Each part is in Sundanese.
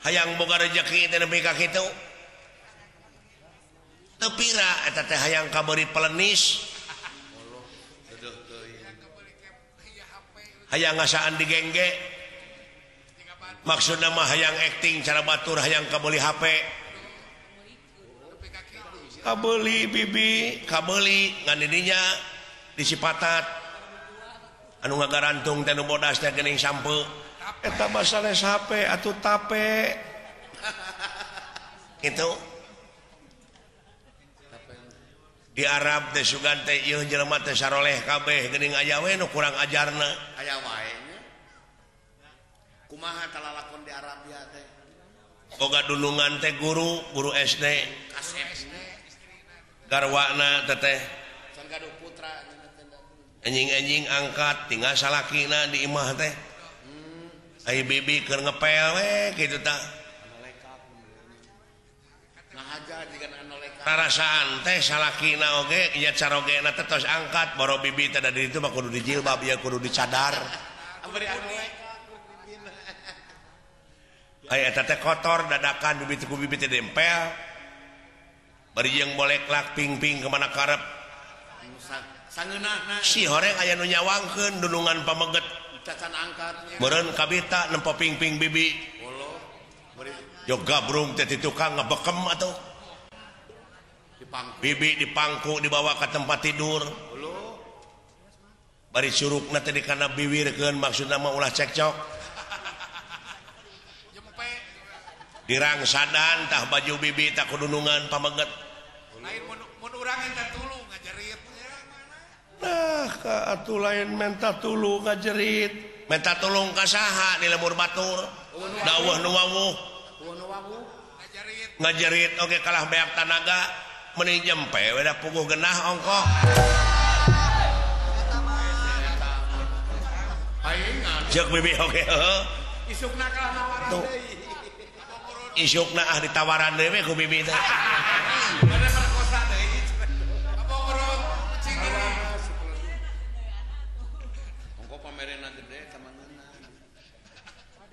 Hayang boga rejeki teh nepi ka kitu. Teu pira eta teh hayang kabeuri pelenis. Hayang ngasaan digengge. Maksudna mah hayang acting cara batur hayang kabeuli HP. Kabeuli bibi, kabeuli ngan didinya disipatat. Anu ngagarantung teh nu bodas teh geuning sampe. Eta mah sanes HP atuh tape. Kitu. Di Arab teh sugan teh ieu jelema teh saroleh kabeh geuning aya we nu kurang ajarna. Aya wae nya. Kumaha kalalakon di Arabia teh? Boga dunungan teh guru, guru SD. Garwana teteh anjing-anjing angkat tinggal salakina di imah teh. Ai bibi keur ngepel we kitu tah. Rarasaan teh salakina oge nya carogena teh tos angkat boro bibi teh da di ditu mah kudu dijilbab ya kudu dicadar. Ai eta teh kotor dadakan bibi teh ku bibi teh dempel. Bari jeung boleklak ping-ping kemana karep. Si horeng aya nu nyawangkeun dunungan pameget. Meureun kabita nempo ping-ping bibi. Yo gabrung teh ti tukang ngebekem atuh. Bibi dipangku dibawa ke tempat tidur. Bari curugna teh dikana biwirkeun maksudna mah ulah cekcok. Dirangsadan tah baju bibi tah kudunungan pameget. Lain mun urang minta tulung ngajerit. Nah, ka atuh lain minta tulung ngajerit. Minta tulung ka saha di lemur batur. Da eueuh nu wawuh. Ngajerit oge kalah beak tanaga meuni jempe we da puguh genah ongkoh. Jeung bibi oge heuh. Isukna kalah nawaran deui. Isukna ah ditawaran deui we ku bibi teh.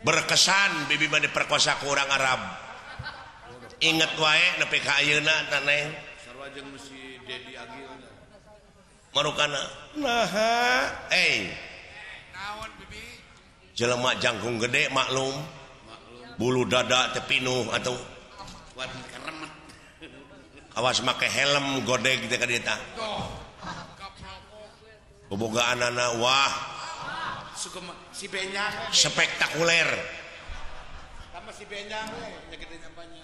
Berkesan bibi mah diperkosa ku urang Arab. Inget wae nepi ka ayeuna tah neng. Sarua jeung si Dedi Agil. Marukana. Naha, eh. Naon bibi? Jelema jangkung gede maklum. Bulu dada teh pinuh atuh. Awas make helm godeg teh ka dieu tah. Bobogaanana wah. Si Benjang spektakuler. Sama si Benjang we nya gede nyampanya.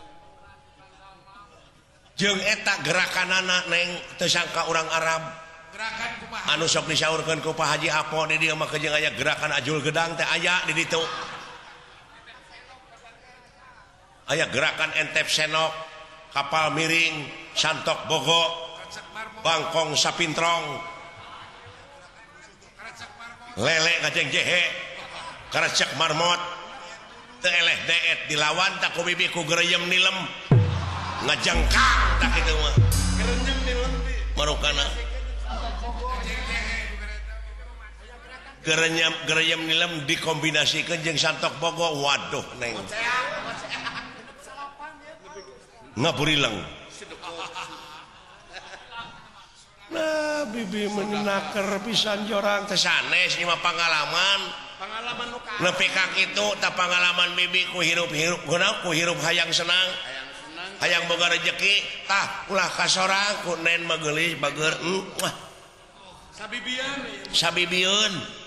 Jeung eta gerakanana neng teu sangka urang Arab. Gerakan kumaha? Anu sok disaurkeun ku Pak Haji Apo di dieu mah jeung aya gerakan ajul gedang teh aya di ditu. Aya gerakan entep senok, kapal miring, santok bogo, bangkong sapintrong, lele kaceng jehe, karecek marmot, teu eleh deet dilawan tak ku bibi ku gereyem nilem, ngajengkang tak kitu mah. Gereyem nilem marukana. Gereyem gereyem nilem dikombinasikeun jeung santok bogo, waduh neng. Ngaburileng. Nah, bibi menaker pisan jorang teh sanes ieu mah pangalaman. Pangalaman nu ka. Nepi ka kitu tah pangalaman bibi ku hirup-hirup kunaon ku hirup hayang senang. Hayang senang. Hayang boga rejeki tah ulah kasorang ku nen mah geulis bager. Wah. Sabibian. Sabibieun.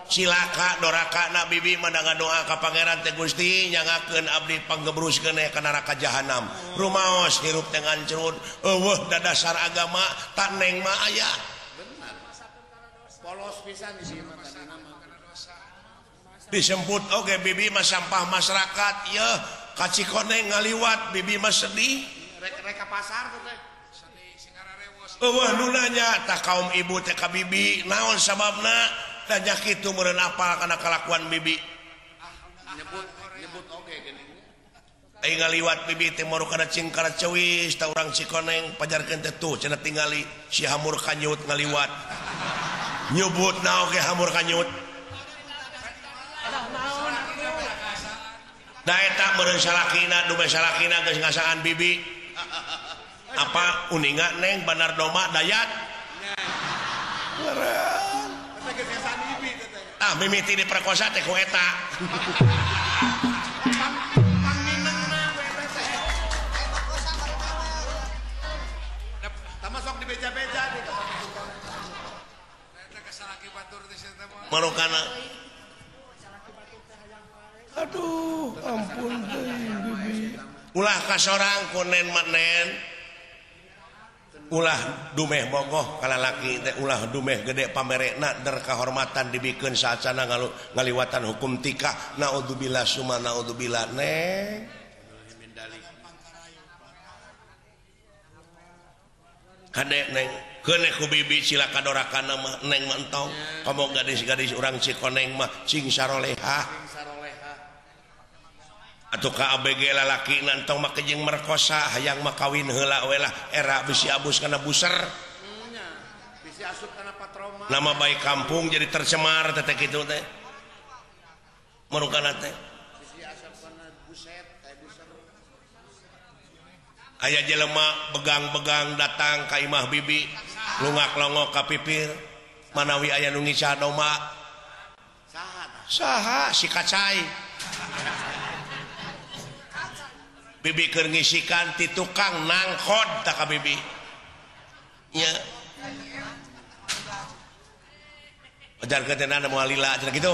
Silaka doraka na bibi mah doa ka pangeran teh Gusti nyangakeun abdi panggebruskeun ka neraka jahanam. Rumaos hirup teh ngancrut eueuh dadasar agama tak neng mah aya. Benar. Polos pisan di sini mah. Disemput oge bibi mah sampah masyarakat yeuh ka Cikoneng ngaliwat bibi mah sedih. Rek ka pasar teh. Eueuh nu nanya tah kaum ibu teh ka bibi naon sababna? Tanya kitu meureun apal kana kalakuan bibi. Nyebut nyebut oge geuning. Ai ngaliwat bibi teh moru kana cingkara ceuis ta urang Cikoneng pajarkeun teh tuh cenah tingali si hamur kanyut ngaliwat. Nyebutna oge hamur kanyut. Da eta meureun salakina dume salakina geus ngasaan bibi. Apa uninga neng Bandar Doma Dayat? Meureun. Ah mimiti diperkosa teh ku eta. Marokana. Aduh, ampun teuing bibi. Ulah ka sorang kunen manen. Ulah dumeh bogoh ka lalaki teh ulah dumeh gede pamerekna der kahormatan dibikeun saacana ngaliwatan hukum tikah. Naudzubillah summa naudzubillah neng. Kade neng keun ku bibi cilaka dorakana mah neng mah entong. Komo gadis-gadis urang Cikoneng mah cing sarolehah. Atuh ka ABG lalaki nantong mah kejeng merkosa hayang mah kawin heula we lah era bisi abus kana buser. Bisi asup kana patroma. Nama baik kampung jadi tercemar teh kitu teh. Marukana teh. Bisi asup kana buset teh buser. Aya jelema begang-begang datang ka imah bibi, lungak-longok ka pipir, manawi aya nu ngica domba. Saha tah? Saha si kacai. Bibi keur ngisikan ti tukang nangkod tah ka bibi. Nya. Ajarkeun teh nana moal lila cenah kitu.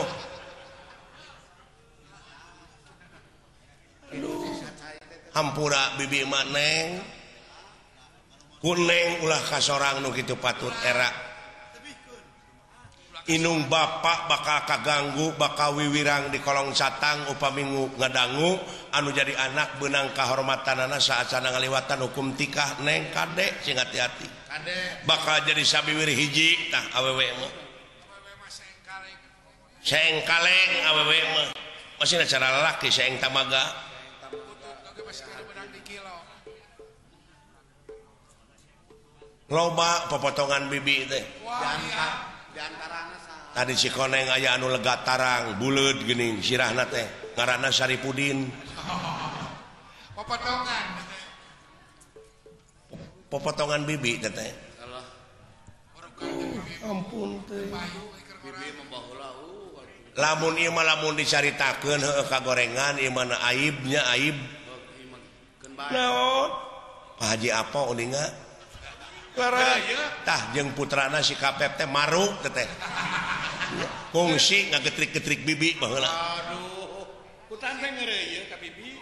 Aduh. Hampura bibi mah neng. Ku neng ulah ka sorang nu kitu patut era. Inung bapak bakal kaganggu bakal wiwirang di kolong catang upami ngadangu anu jadi anak beunang kahormatanana saacana ngaliwatan hukum tikah neng kade sing hati-hati bakal jadi sabiwir hiji tah awewe mah seeng kaleng awewe mah masih cara lalaki seeng tamaga loba popotongan bibi teh. Tadi Cikoneng aya anu lega tarang buleud geuning sirahna teh ngaranna Saripudin. Popotongan. Popotongan bibi teh teh. Ampun teh. Lamun ieu mah lamun dicaritakeun heueuh kagorengan ieu mah aibnya aib. Naon? Pak Haji apa uninga? Tah jeung putrana si Kapep teh maruk teh teh. Kungsi ngagetrik-getrik bibi baheula. Aduh. Putan teh ngeureuyeuh ka bibi.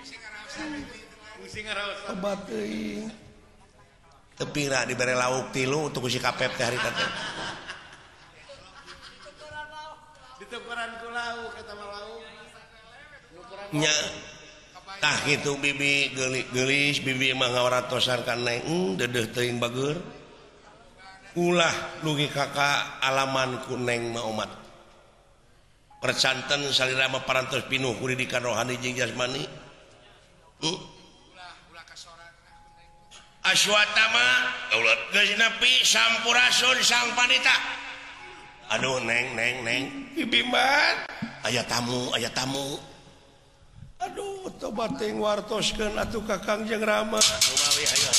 Kungsi ngaraos. Obat teuing. Teu pira dibere lauk tilu untuk si Kapep teh harita teh. Ditukeran ku lauk eta mah lauk. Nya. Tah kitu bibi geulis bibi mah ngawaratosan ka neng deudeuh teuing bageur. Ulah dugi kakak alaman ku neng mah omat. Percanten salira mah parantos pinuh ku didikan rohani jeung jasmani. Aswatama geus nepi sampurasun sang panita. Aduh neng neng neng bibi mah aya tamu aya tamu. Aduh tobat teuing wartoskeun atuh Kakang jeung Rama. Ayo ayo.